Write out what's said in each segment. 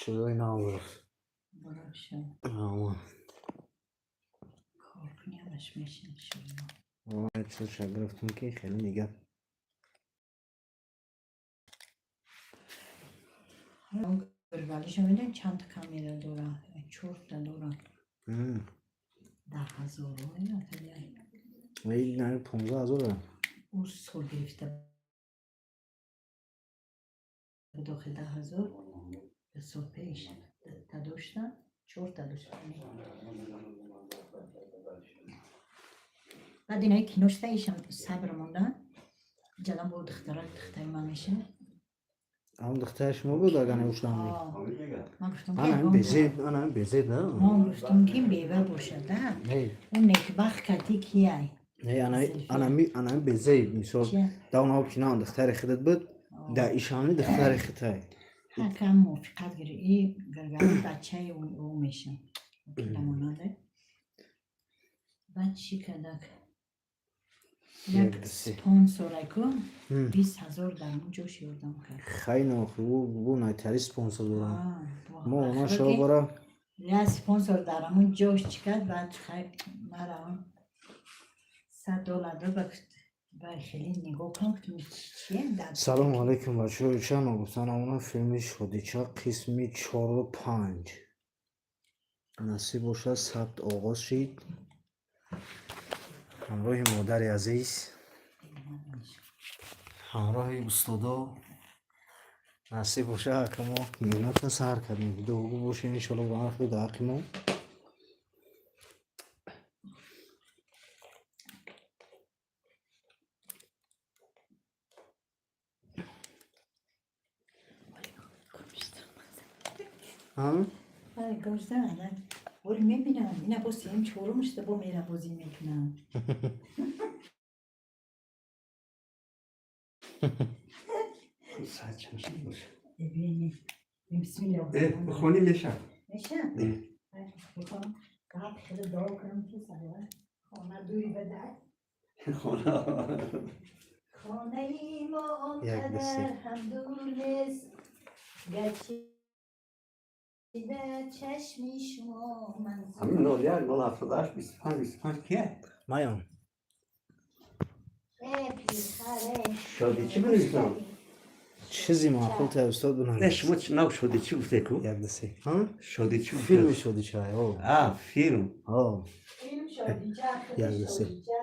Чизои нав гирифт. Боша. Ама. Кор кунӣ, ҳамаш меша, иншоалло. Чизоша гирифтум, ки хеле дига. Гирвалиша медонӣ, чандта камера дора? Чорта дора. 10 000. Ин 15 000. Ӯ сол гирифта буд охи, 10 000, 2 сол пеш та дошта, чорта дошта. Баъд инаи киношта ишам сабр монда ҷалам бо духтарак, духтари ман меша. Ам духтари шумо буд, агар неуштам. Ман гуфтам ки Ана ягон безеб, ана безеб, да. Ман гуфтам, ки бева бошад, да. Не, Ӯ некбахт кардӣ, кияй? не, ана ана ана безеб, мисол. Чия? Да онҳо кино духтари худат буд, да ишамни духтари худай. Ҳакам мувофиқат гирӣ, и гаргали бачаи ӯ меша, намонаде. Баъд чӣ кардак? Як Як, ду, се. Спонсораку 20 000 дар он ҷош ёрдам кард. Хайно, бу найтари спонсор дорам. Мо Ба она худо шо ки бара. Я спонсор дар ҳамон ҷош чӣ кард, баъд хай мара он $100 дод, ба гуфт, ба хеле нигоҳ кун, гуфтам, чие дар. Салому алайкум, бачаҳо, ча ногуфта намонам, филми Шодича қисми чору панҷ. Насиб бошад, сабт оғоз шид. Ҳамроҳи модари азиз, ҳамроҳи устодо, насиб бошад, ака, мо меҳната сар кардем. Дуогӯ бошед, иншоалло, ба ҳаққи дар ҳаққи мо. А? Гуфтам, оли мебинам, ина бо сеюм, чорум шуда, бо мера бозӣ мекунам. Саат чанд шуд боша? Бибини, бисмилла. Бихонӣ, меша. Меша. Бихонам, гап хеле дуо кунам, ки сабра хона дури бадар. Хона. Хонаи мо он Як, ду, се. қадар ҳам дур нест, гарчи дар чашми шумо манзур. Ҳамин 01 078 25 25 кия? Маён. Э, пирхаре. Шоди чӣ бинависам? Чизи маъқул та устод Не, бинавис. шумо чӣ нав шоди чӣ гуфте ку? Як, ду, се. Ҳа? Шоди чӣ гуфте? Филми Шодичай. О. А, филм. О. Филм Шодича, худи Як, ду, се. Шодича.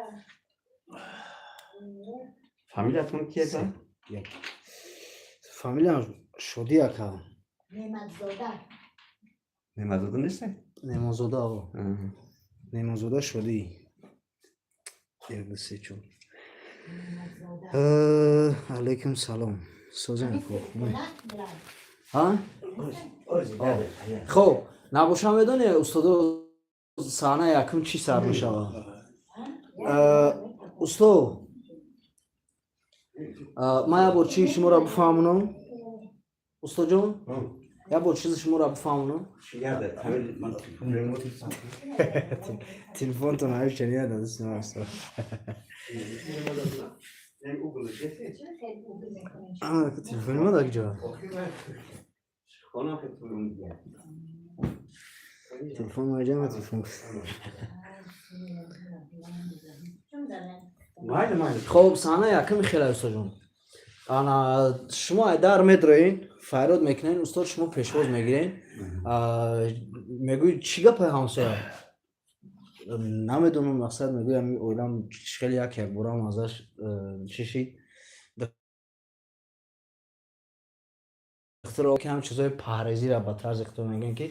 Фамилиятон кия Се. да? Як. Фамилиям Шодӣ, ака. Неъматзода. Немазода несте? Неъматзода, о. Неъматзода Шодӣ. Як, ду, се, чор. Неъматзода. Алайкум салом. Созем ку. Ҳа? Хоб, набошам, медони, устодо, саҳна якум чӣ сар мешавад? Усто, ман як бор чизи шуморо бифаҳмонам, устоҷон, як бор чизи шуморо бифаҳмонам. Ман телефон мемотисам. Телефонтон ҳамеша ниядад, усто. Телефони ма дар куҷо? Хона хеле. Телефон ма ҷама телефон. Майли, майли. Хоб, саҳна яками хеле, устоҷон, ана шумо дар медроен, фарёд мекунен, устод, шумо пешвоз мегирен, мегӯи, чӣ гапай, ҳамсоя? Намедонам, мақсад, мегӯям, оилам хеле як якборам азаш чӣ шид, духтуро ки ҳам чизои парҳезиро ба тарзи худо мегӯем, ки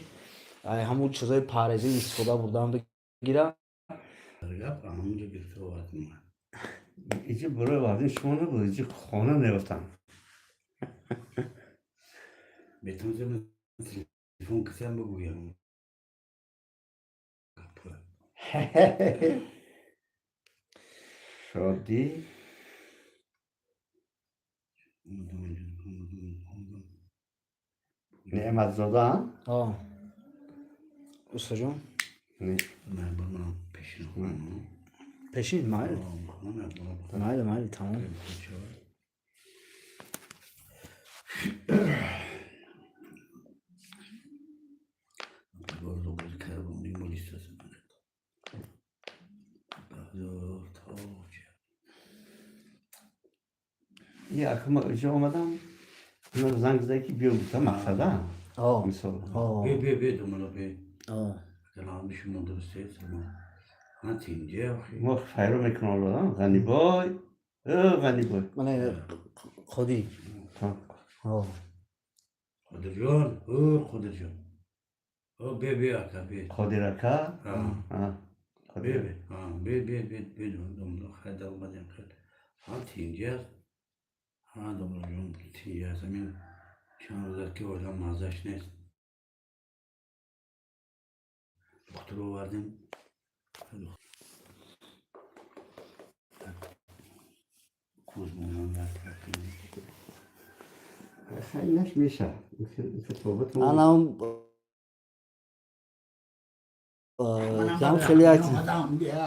ҳамун чизои парҳезӣ истифода бурдан бигира. Гап ҳамонҷо гирифта овардем. Иҷи барои овардем шумо набуд, иҷи хона меёфтам. Метавонистам телефон касам бигӯям. Шодӣ. Омадам. Неъматзода. Устаҷон. Пешин хона. Пешин, майли. Хона. Майли, майли, тамом. Як ма иҷо омадам, ино занг зада, ки биё, гуфта, мақсада. Мисол. Бе, бе, бе, домала, бе. Салом, шумо дурусте, салом. Ҳа, тинҷе охи. Мо файро мекунам, Ғанибой, э Ғанибой. Мана Қодир. Қодирҷон, о Қодирҷон. О, бе, бе, ака, бе. Қодир ака. Ҳа. Бе, бе. Ҳа, бе, бе, бе, бе, домала, хай омадем, хай. Ҳа, тинҷе аст. Ҳа, домалаҷон, тинҷе аст. Ҳамин чанд рӯз аст, ки оилам маззаш нест. Духтур овардем. Куз монам. Хай, меша. Ана он хеле як Омадам, бия.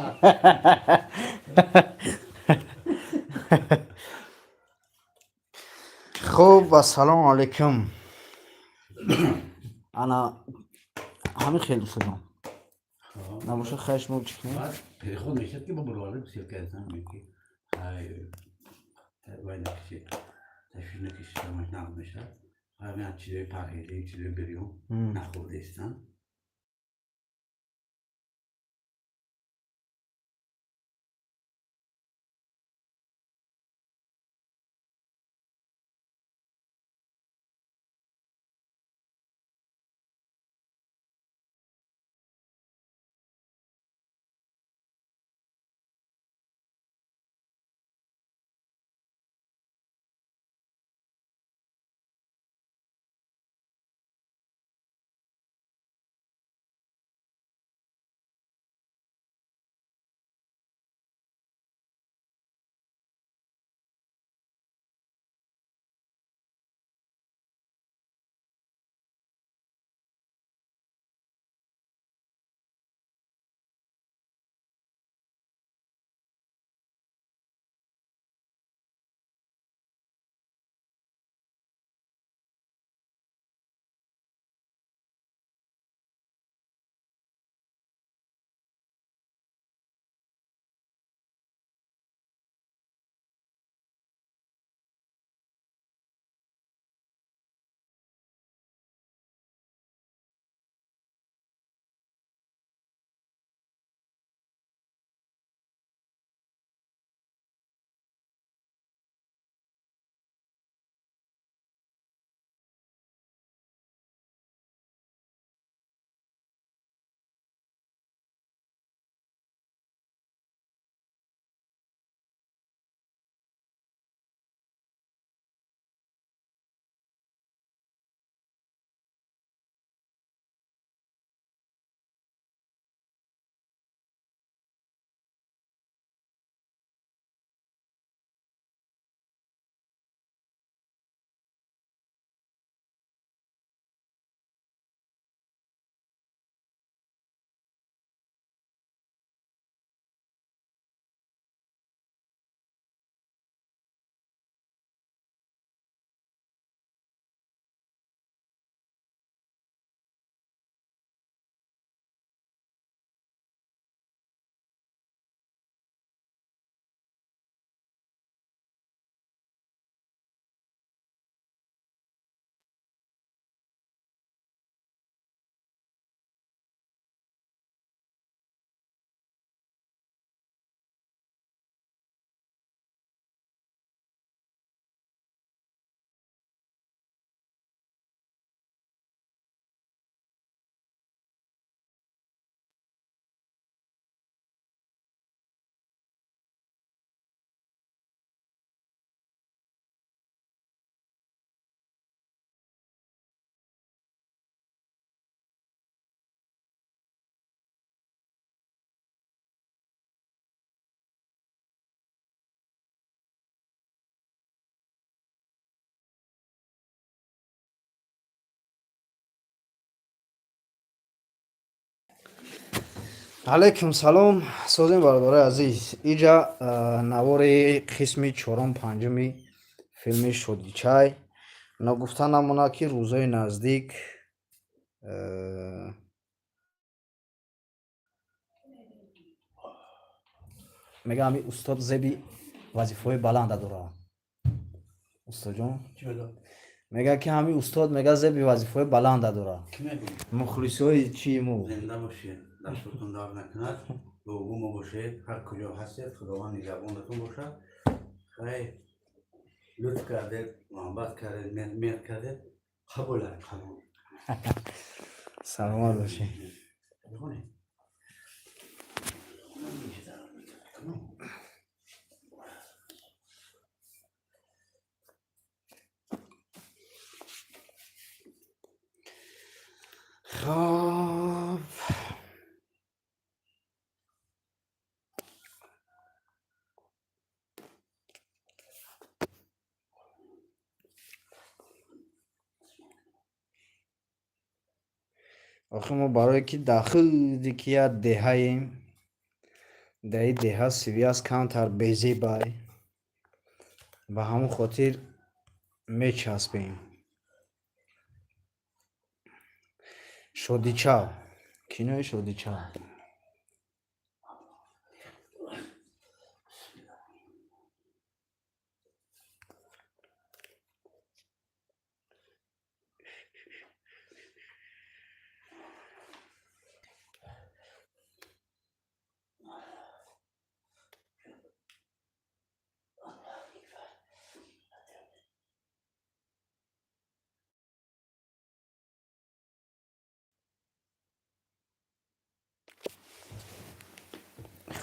Хуб, ассалому алайкум. Ана ҳамин хел шудам. Набоша, хай, шумо чӣ кунед? Баъд переход мешад, ки бо бародари ссылка ҳастам, ки хай, вай накиши, ташвиш накиши, ҳамаш нақд мешад. Хай, ман чизои парҳезӣ, чизои бирён нахӯрда истам. Алайкум салом, созем, бародарои азиз. Иҷа навори қисми чорум, панҷуми филми «Шодичай». Ногуфта намонад, ки рӯзои наздик мегӯям, ҳамин устод зеби вазифаҳои баланда дорад. Устоҷон. Чӣ мегӯяд? Мегӯяд, ки ҳамин устод, мега, зеби вазифаҳои баланда дорад. Кӣ мегӯяд? Мухлисҳои чи мо. Зинда бошед, дастотон дард накунад, дуогӯ мо бошед, ҳар куҷо ҳастед, Худованд нигаҳбонатон бошад. Хай, лутф кардед, муҳаббат кардед, меҳр кардед, қабул аст, қабул. Саломат бошед. Бихонед. Хоб, охир мо барое ки дар худи ки як деҳаем, дар ин деҳа связь камтар безебай, ба ҳамон хотир мечаспем. Шодичав, кинои Шодичав.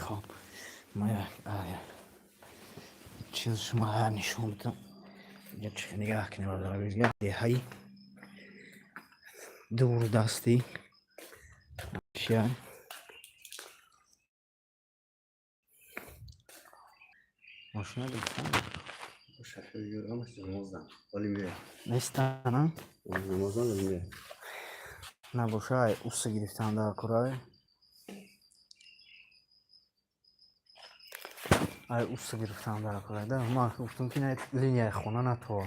Хоб, ма як чиз шумо нишон бидам. Нигоҳ кунем, як деҳаи дурдастӣ чия. Мошина гирифтан. Нестана. Намоздан меяд. Набошай, уса гирифтан дар курай. Ай, уса гирифтан дар курай. Да, ман гуфтам, ки линияи хона натова.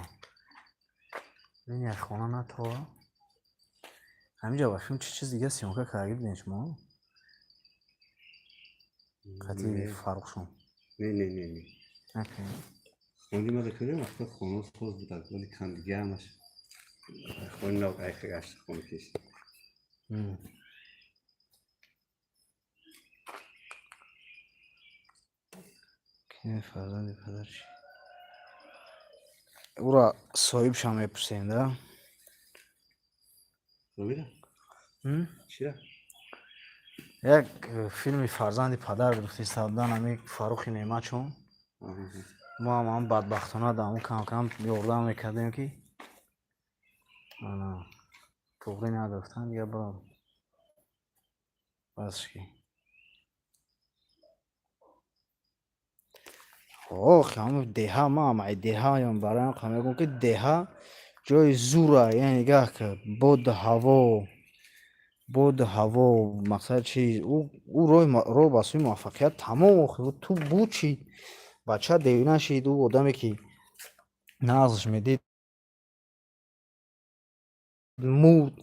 Линияи хона натова. Ҳаминҷа ба филм чӣ чиз дига съёмка карда будем шумо? Қати Фаррухшон. Не, не, не, не. Накардем. Хони ма дакунем, вақта хона соз будад, вале кандига ҳамаш хони нав айха гашт, хони киш. Кинои Фарзанди падар чи? Ура соҳибшам мепурсем, да? Фаҳмида? Чира? Як филми Фарзанди падар гирифтиста будан ами Фаррухи Неъматшон. Мо ҳам ҳам бадбахтона дар он кам-кам ёрдам мекардем, ки ана туғрӣ нагирифтан, дига ба бас ки. Ох, ҳамн деҳа, ман ай деҳаям, барои ҳам мегӯям, ки деҳа ҷои зура, яъне нигаҳ кар, боду ҳаво, боду ҳаво, мақсад чиз, ӯ роҳ ба сӯи муваффақият тамом. Охир ту буд чи бача девина шид, ӯ одаме ки нағзш медид, мурд.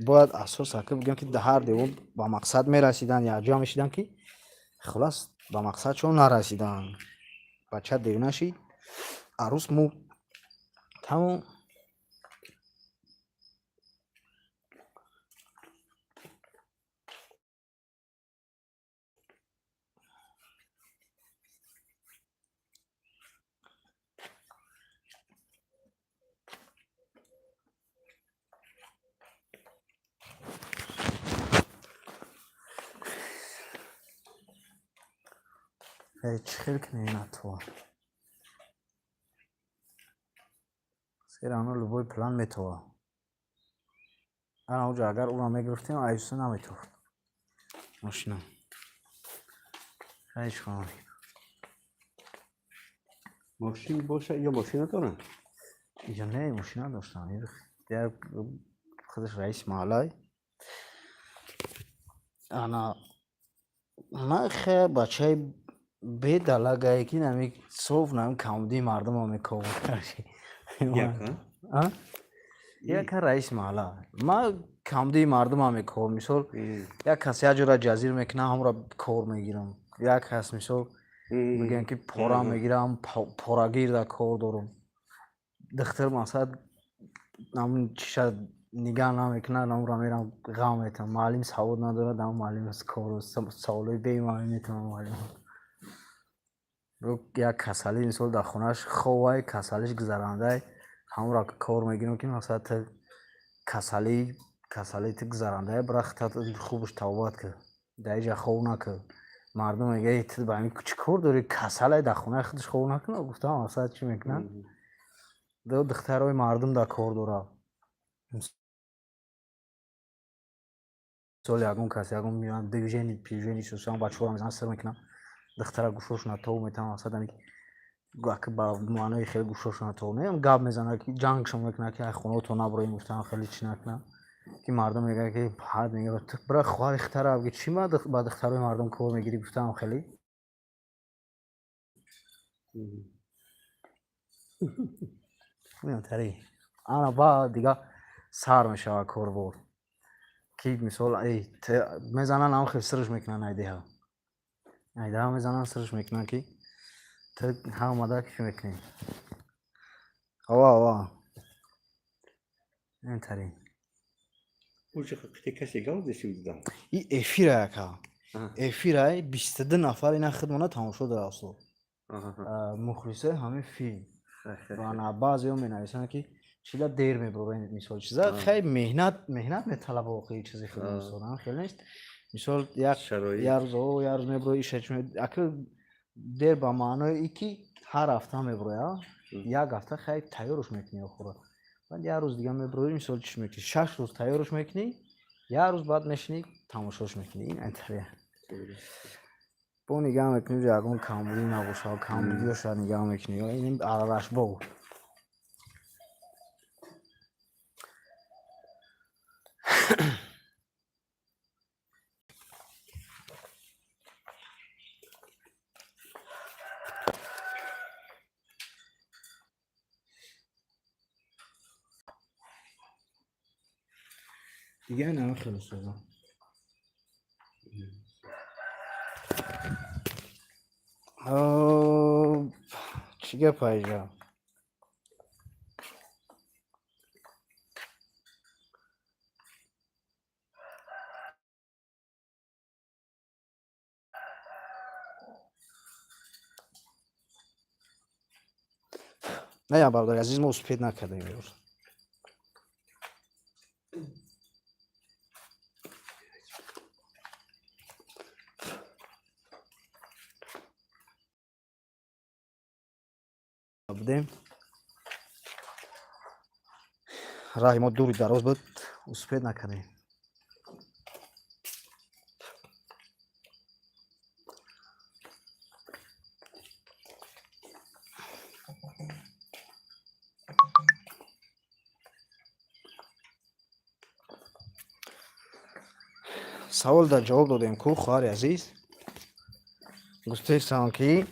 Бояд асос ака бигӯям, ки ҳар девон ба мақсад мерасиданд, якҷоя мешиданд, ки хулас ба мақсадшон нарасиданд. Бача девина шид, арӯс мурд, тамом. Чӣ хел кунем ина? Все равно любой план метова. Ана оҷа агар ӯро мегирифтем, аюса наметофт мошина. Ҳеҷ кор. Мошин боша ё мошина доранд? Иҷа не, мошина доштан. Як худаш раиси маҳаллай. Ана ман хе бачаи бедалагае, ки нами соф нами камбудии мардумо мекобад. Яка? Яка раиси маҳалла. Ман камбудии мардума мекобам. Мисол, як кас як ҷора ҷазир мекунад, ҳамонро кор мегирам. Як кас, мисол, мегӯям, ки пора мегирам, порагирда кор дорам. Духтар мақсад ҳамун чиша нигаҳ намекунад, ҳамонро мерам ғам метавам. Муаллим савод надорад, ҳамон муаллим кору саволҳои бемаънӣ метавам муаллим. Як касалӣ, мисол, дар хонааш ховай, касалиш гузарандай, ҳамонро кор мегирам, ки мақсад ту касалӣ, касалии ту гузарандай, бира худат хубаш табобат кун, дар инҷа хов накун. Мардум мегӯяд, ту ба ҳамин чӣ кор дорӣ, касалай, дар хонаи худаш хов накунад. Гуфтам, мақсад чӣ мекунад, духтарои мардум дар кор дорад. Мисол, ягон кас ягон меояд, движение пижени сусан бачаҳоро мезанад, сир мекунад, духтара гӯшошона тов метавон, мақсад ами ба маънои хеле гӯшошона тов не, гап мезанад, ки ҷангшон мекунад, ки ай хонаотон набуроем, гуфтам хеле чӣ накунад, ки мардум мегӯяд, ки ҳад мегӯяд, ту бира хоҳари хитара бигӣ, чӣ ба духтарои мардум кор мегирӣ, гуфтам хеле. Тари ана баъд дига сар мешавад корбор, ки мисол мезананд, ҳам хел сирш мекунанд, айдеҳа айдаҳа мезананд, сирш мекунанд, ки ту ҳамада чӣ мекунӣ. Ава, ава, интари. И эфира яка эфирай 22 нафар ина хидмона тамошо дора, устод, мухлисои ҳамин филм. Ва баъзеҳо менависанд, ки чиза дер мебурад, мисол, чиза хеле меҳнат металаба, оқи чизи хеле мисол хеле нест, мисол, як рӯз, як рӯз мебурои, иша ака дер ба маънои и ки ҳар ҳафта мебуроя, як ҳафта хеле тайёрш мекунӣ охура, баъд як рӯз дига мебурои, мисол, чиш мекунӣ, 6 рӯз тайёрш мекунӣ, як рӯз баъд мешинӣ, тамошош мекунӣ. Ин айтария бо нигаҳ мекунӣ, ягон камбудӣ набошад, камбудиёша нигаҳ мекунӣ. Ин арарашбог. Дига ин хеле созам. Чӣ гап айҷа? Не, бародари азиз, мо успеть накардем имрӯз. Будем, раҳи мо дури дароз буд, успеть накардем. Савол дар ҷавоб додем ку, хоҳари азиз, гуфтесам, ки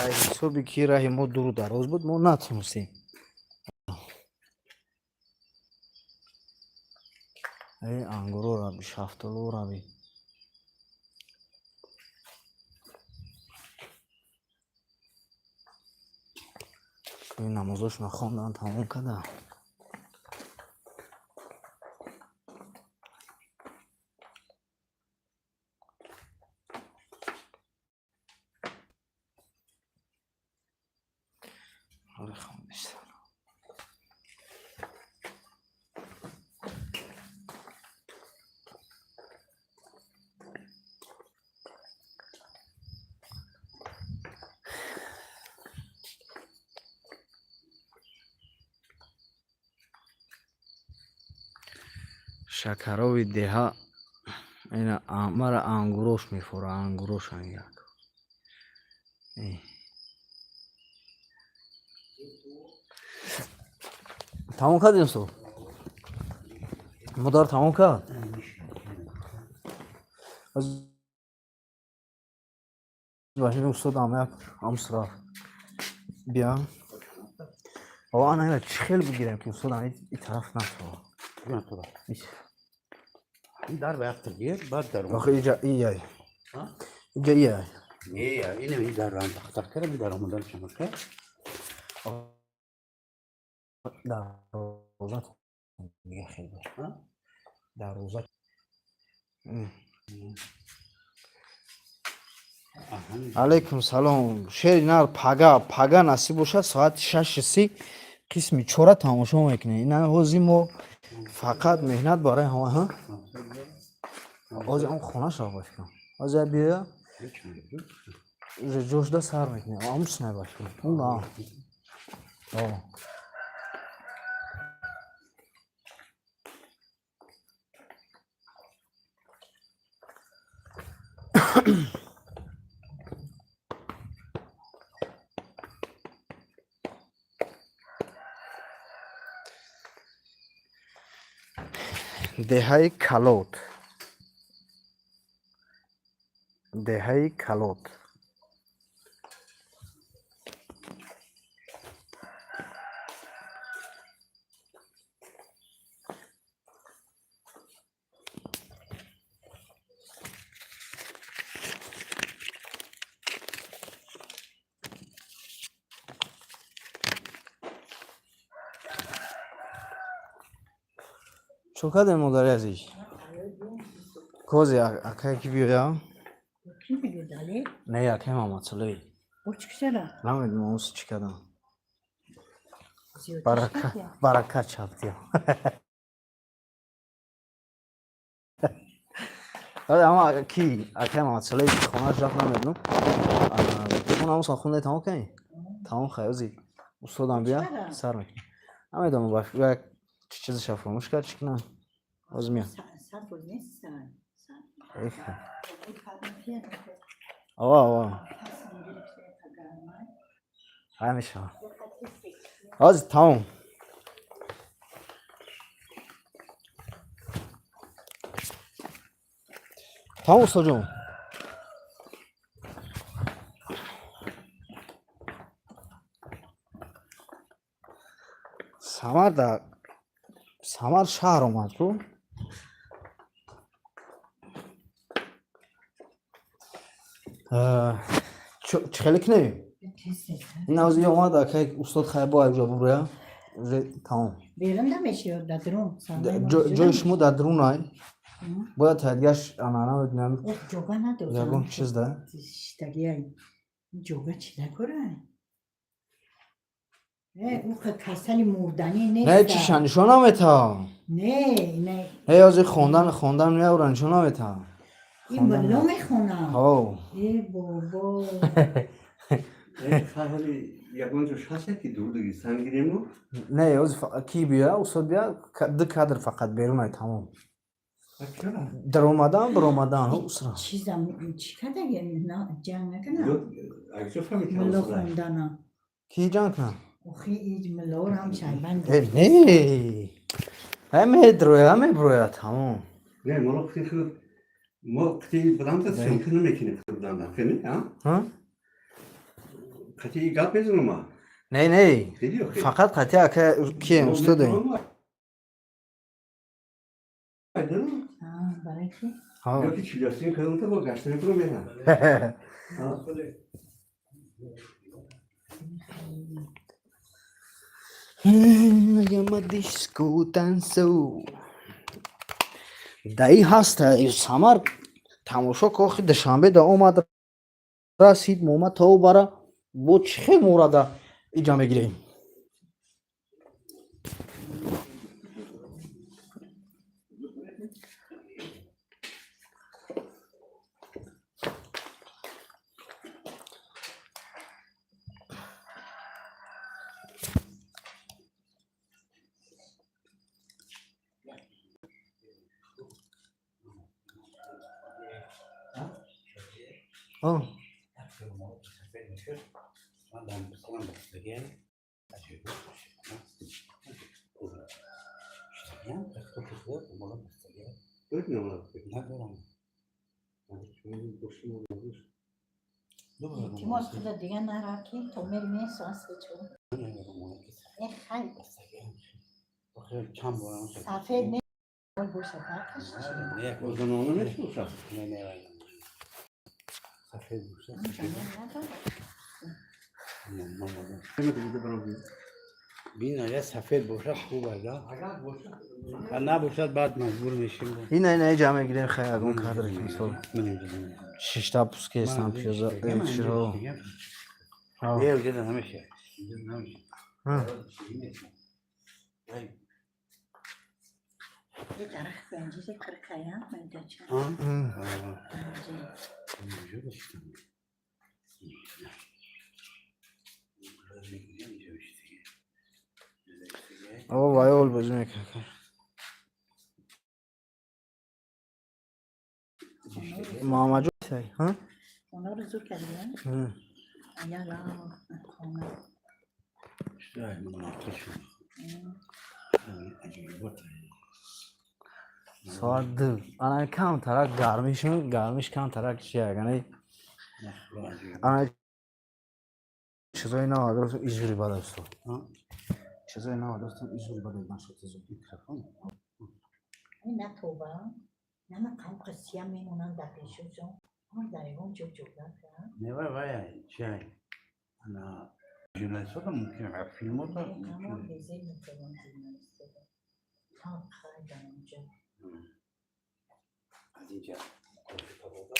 ҳисоби ки раҳи мо дуру дароз буд, мо натонистем. Ангуро раби, шафтолу раби. Намозошона хондан, тамом кардам. Шакарови деҳа ина мара ангурош мефора, ангурош як. Тамом кардем, устод? Модар тамом кард? Устодам як амсра бия. Ана ина чӣ хел бигирем, ки устодам и тараф натова? Дар ба яктир гир, баъд дар. Охи иҷа ияй. Иҷа ияй. Не, ина дар рам тахтар кардам, дар омадан шамака. Дарвоза дига хеле. Дарвоза. Алейкум салом. Шери нар, пага, пага насиб бошад, соати 6:30 қисми чора тамошо мекунем. Ина ҳозир мо фақат меҳнат барои ҳама. Ҳозир он хона шава, ба фикрам. Ҳозир биёя, уже ҷошда сар мекунем. Амус най, ба фикрам. Он на. О. Деҳаи Калот. Деҳаи Калот. Чо кардем, модари азиз? Кози акае ки биёя? Ки мегӯдале? Не, акаи Мамадсолеҳ. Бо чӣ кушара? Намедонам, ус чӣ кардам. Зиёд. Барака, барака чаптия. Ама ки акаи Мамадсолеҳ хонааш рафт, намедонам. Он ҳамон хундаи тамом кардем? Тамом, хай, ози устодам бия, сар мекунем. Намедонам, ба як чӣ чизаша фаромӯш кард, чӣ кунам. Ҳозир меям. Сад нест, сад. Эхе. Ава, ава. Ҳай, мешавад. Ҳозир тамом. Тамом, устодҷон. Самар дар Самар шаҳр омад ку? Чӣ хеле кунем? Ин ҳозир омад акай устод, хай, бо айҷо буроя. Уже тамом. Берун намеши ё дар дарун? Ҷои шумо дар дарун ай. Бояд таҳдигаш ана намедонам. Ҷога надорам. Ягон чиз да? Шитагиай. Ҷога чӣ накора? Ӯ касали мурданӣ нест. Не, чиша нишон наметавам. Не, не. Не, ҳозир хондан хондан меовра, нишон наметавам. Ин мулло мехонам. Ҳо. Э бобо. Ҳоли ягон ҷош ҳаст, ки дуруд сан гирему? Не, ҳозир ки биёя, устод бия, ду кадр фақат берун ай, тамом. Даромадан, баромадан, усра. Чизам чӣ кардаги? Ҷанг накунам. Акҷо фаҳмид? Мулло хондана. Ки ҷанг кунам? Охи иҷ муллоро ҳам шайбанд. Э, не. Ҳай медроя, меброя, тамом. Не, моро қити худ мо қити будамта съёмка намекунем, худ будамда хеми, а? Ҳа? Қити гап мезанам ма. Не, не. Диди охи? Фақат қати ака кием, устодем. Барои ки? Ҳа. Ёки чилёсин кардамта бо гашта мекунам мерам. Ама диско танцо. Даи ҳаста Самар, тамошо кохи Душанбе да омад, расид, момад то бара бо чӣ хел мурада иҷа мегирем. О, Илтимос, худо дига нарав, ки то мери месоас бечора. Э, хай. Сафед не боша, баркаш чи? Занона мешиносад? Сафед боша. Ҷамол надорад. Бин, агар сафед бошад, хуб аст, а набошад, баъд маҷбур мешем. Ина иҷа мегирем, хай, ягон кадр, мисол, шишта пускестам пиёза чиро. Е, уҷа намеша. Намеша. Дарахт бенҷизи қирқая майдача. О, вайол бозӣ мекард. Муҳаммадҷон, ҳа? Онаро зур кардия? Яла хона. Соат 2. Ана камтарак гармишон, гармиш камтарак чия, яъне ана чизои нав гирифтам, изури бад аст. Чизои нав гирифтам, изури бад нашуд изур. На тоба. Нама қамқа сия мемонанд дар пешошон. Ҳама дар ягон ҷо ҷода. Не, вай вай чай. Ана журналистҳо мумкин, филмота. Ҳама безе метавон журналистҳо. Халқ дар онҷо. Аз инҷа кофе табоба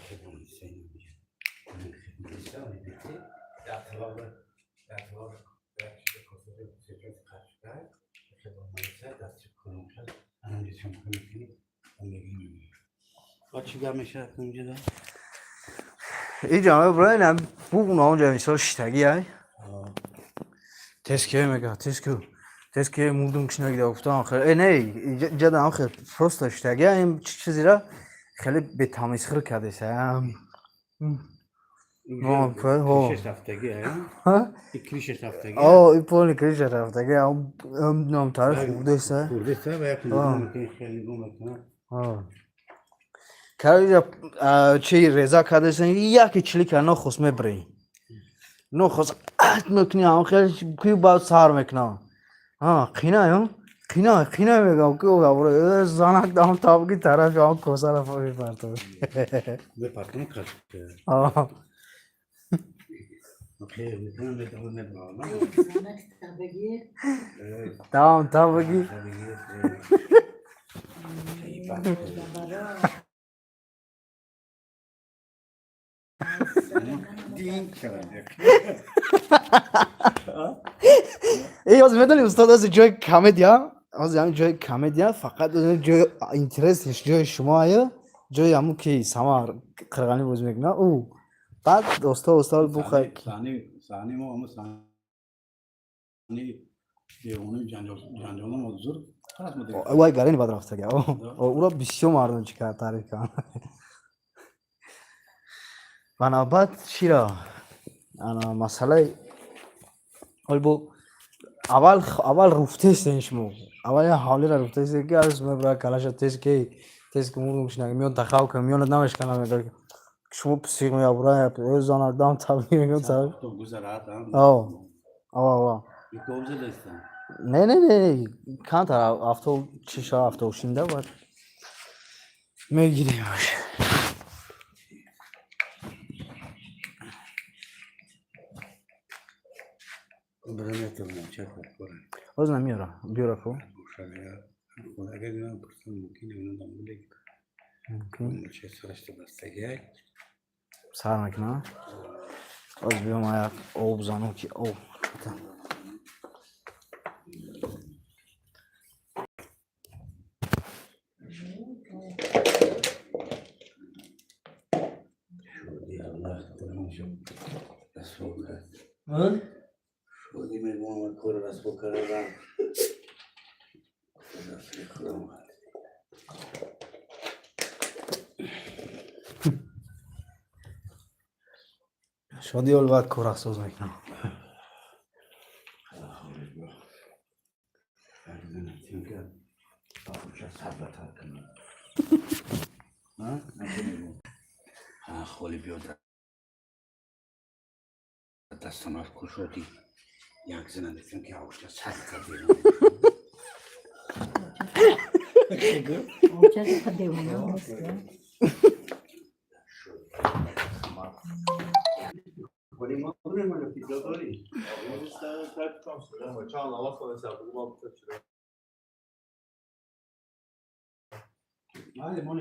хидмат. Дар талаба як чизи кофе сечоти қачка хидмат дасти кунум шад. Анҷа шумо мекунӣ, мегирӣ. Ба чӣ гап мешавад инҷа? Иҷа меброин, бугуна онҷа, мисол, шиштагӣ ай. Тез ке мега, тез ки. Тез ки мурдум кишнагида гуфтам, хел. Э, не, иҷа дам хел просто шиштагӣ ай, чизира хеле бетамизхӯр кардеса. Крышаш рафтагӣ, а? И крышаш рафтагӣ. О, и полный крыша рафтагӣ, ам тари хурдеса. Хурдеса ва як нигоҳ мекунӣ, хеле нигоҳ мекунад. Короче, чи реза кардеса, яки чилика нохост мебрӣ. Нохост ат мекунӣ, ам хеле ки баъд сар мекунам. Ҳа, қинай, қинай, қинай мегам, ки э, занак дам табги тарафи ам косара мепартад. Мепартам каш. А. Хеле мекунам, метавон мебарам. Занак табагӣ. Тамом, табги. Бабаро. Дин чара. Эй, ҳозир медонӣ, устод, ҳозир ҷои комедия, ҳозир ҳамин ҷои комедия, фақат ҷои интересиш ҷои шумо ая, ҷои ҳамун ки Самар Қирғанӣ бозӣ мекунад, ӯ баъд оста оста бухай. Саҳни мо ҳамун саҳни девонаи ҷанҷоло мо зур халас мо дигар. Вай гарени бад рафтага. Ӯро бисёр мардум чӣ кард, таъриф кард. Ва навбат чиро? Ана масъалаи ҳол бо аввал аввал руфтестен шумо. Аввал я ҳавлиро руфтестен, ки аз мебра калаша тез ки тез ки мурдум шинак миён тахав ка миёнат намешкана, мега шумо псих меябура э занак дам табги мегӯям таб. То гузарад. О. Ава ава. Икоб задастан. Не, не, не, камтар авто чиша авто шинда баъд мегиремаш. Бира метавонам ча кор кунам. Ҳозир намеёра, биёра ку. Бошад, агар инам пурсам, мумкин инам дамуле. Ча сарашта бастагӣ. Сар мекунам. Ҳозир биём, як об занам ки об. Шоди Аллоҳ кунам расво кард. Шоди мегӯям, кор расво кардам. Расво кардам. Шоди ҳол баъд корасоз мекунам. Сабратар кунам. Холи биёд дастамаш кушоди як зина дидам ки авшта сад кардем. Оча девона нест. Вали мо پیتزا داری؟ بله، مال